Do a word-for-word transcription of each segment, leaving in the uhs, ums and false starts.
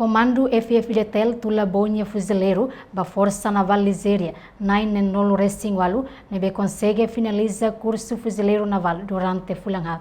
Komandu F-FDTL tula ba nia fuzileiru ba Forsa Navál Nijéria na'in neenulu resin ualu, ne'ebé konsege finaliza kursu fuzileiru navál durante fulan haat.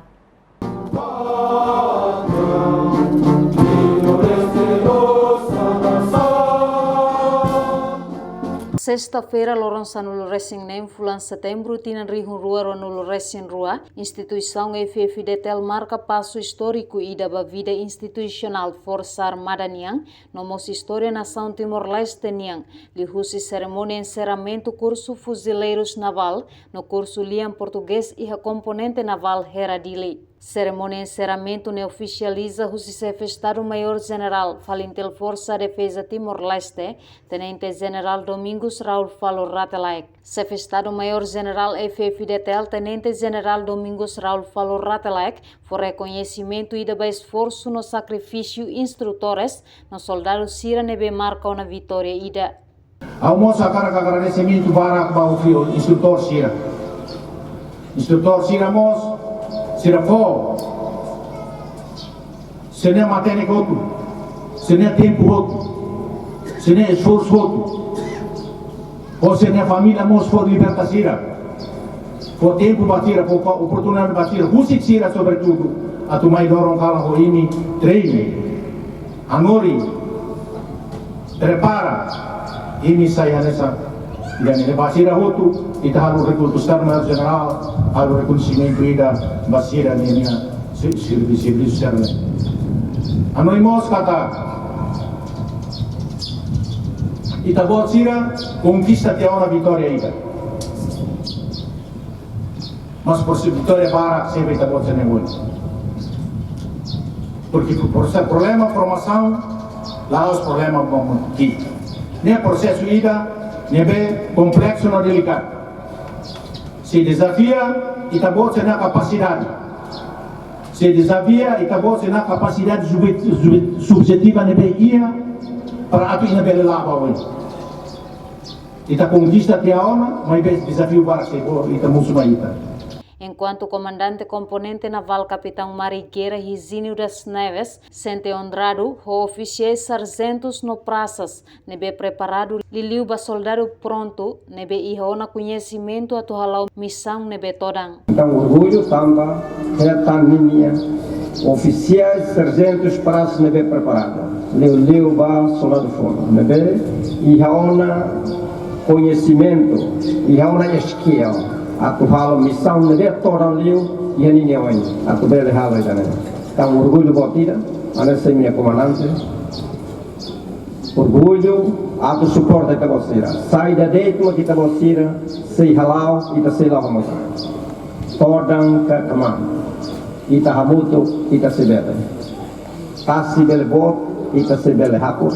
Sesta-feira, loron sanulu resin neen fulan Setembru, tinan rihun rua ruanulu resin rua, instituisaun F-FDTL marka pasu istóriku ida ba vida institusionál Forsa Armada nian, no mós istória nasaun Timor-Leste nian, liuhusi serimónia enserramentu kursu fuzileirus navál, no kursu lian portugés iha komponente navál Hera Dili. Serimónia enserramentu ne'e ofisializa husi Xefe Estadu Maiór Jenerál FALINTIL Forsa Defeza Timor-Leste, Tenente Jenerál Domingos Raul Falo Rate Laek. Xefe Estadu Maiór Jenerál F-FDTL, Tenente Jenerál Domingos Raul Falo Rate Laek, fó rekoñesimentu ida ba esforsu no sakrifísiu instrutores no soldadu sira ne'ebé marka ona vitória ida. Ha'u mós hakarak agradesimentu barak ba ofi-, instrutór sira. Instrutór sira mós, sira fó sira-nia matenek hotu, sira-nia tempu hotu, sira-nia esforsu hotu, ho sira-nia família mós fó liberta sira, fó tempu ba sira, fó, fó oportunidade ba sira, husik sira sobretudu, atu mai loron kalan ho imi treinu, hanorin, prepara, imi sai hanesan ida-ne'e. Ba sira hotu, ita halo rekoñesimentu, Estadu Maiór Jenerál halo rekoñesimentu ida ba sira-nia, nia se-, servi-, servisu sira-ne'e. Hanoin mós katak ita-boot sira konkista tiha ona vitória ida. Mas por se vitória barak sempre ita-boot sira-nia oin. Porque por, por ser problema formasaun, la'ós problema bom ki. Ne'e prosesu ida ne'ebé kompleksu no delikadu. Sei dezafia ita-boot sira-nia kapasidade. Sei dezafia ita-boot sira-nia kapasidade subje-, subje-, subjetiva ne'ebé iha para atu ita bele la'o ba oin. Ita konkista tiha ona, maibé dezafiu barak sei fó, ita mosu mai ita. Enkuantu Komandante Komponente Navál Kapitaun Mar e Guerra Higínio das Neves sente onradu ho ofisiais sarjentus no prasas ne'ebé preparadu, liuliu ba soldadu prontu ne'ebé iha ona koñesimentu atu hala'o misaun ne'ebé todan. Entaun orgullu tanba hetan ninia ofisiais, sarjentus, prasas ne'ebé preparadu, liuliu ba soldadu foun ne'ebé iha ona koñesimentu, iha ona skill atu halo misaun ne'ebé todan liu iha ninia oin, atu bele halo ida-ne'e. Entaun orgullu boot ida, hanesan imi-nia komandante. Orgullu atu suporta ita-boot sira. Saida de'it mak ita-boot sira sei hala'o, ita sei la'o hamutuk. Todan ka kmaan, ita hamutuk, ita sei bele. Tasi bele boot, ita sei bele hakur.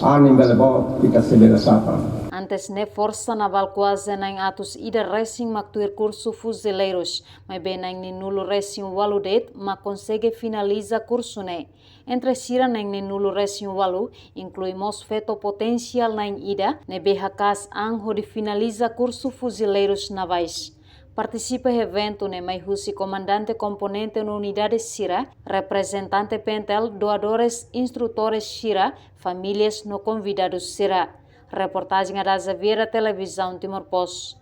Anin bele boot, ita sei bele satan. Antes ne'e, Forsa Navál kuaze na'in atus ida resin mak tuir kursu fuzileirus, maibé na'in neenulu resin ualu de'it mak konsege finaliza kursu ne'e. Entre sira na'in neenulu resin ualu, inklui mós feto potensiál na'in ida, ne'ebé haka'as an hodi finaliza kursu fuzileirus navais. Partisipa iha eventu ne'e mai husi komandante komponente no unidade sira, reprezentante PNTL, doadores, instrutores sira, famílias no konvidadus sira. Reportajen Ada Xaviera, Televizaun Timor Post.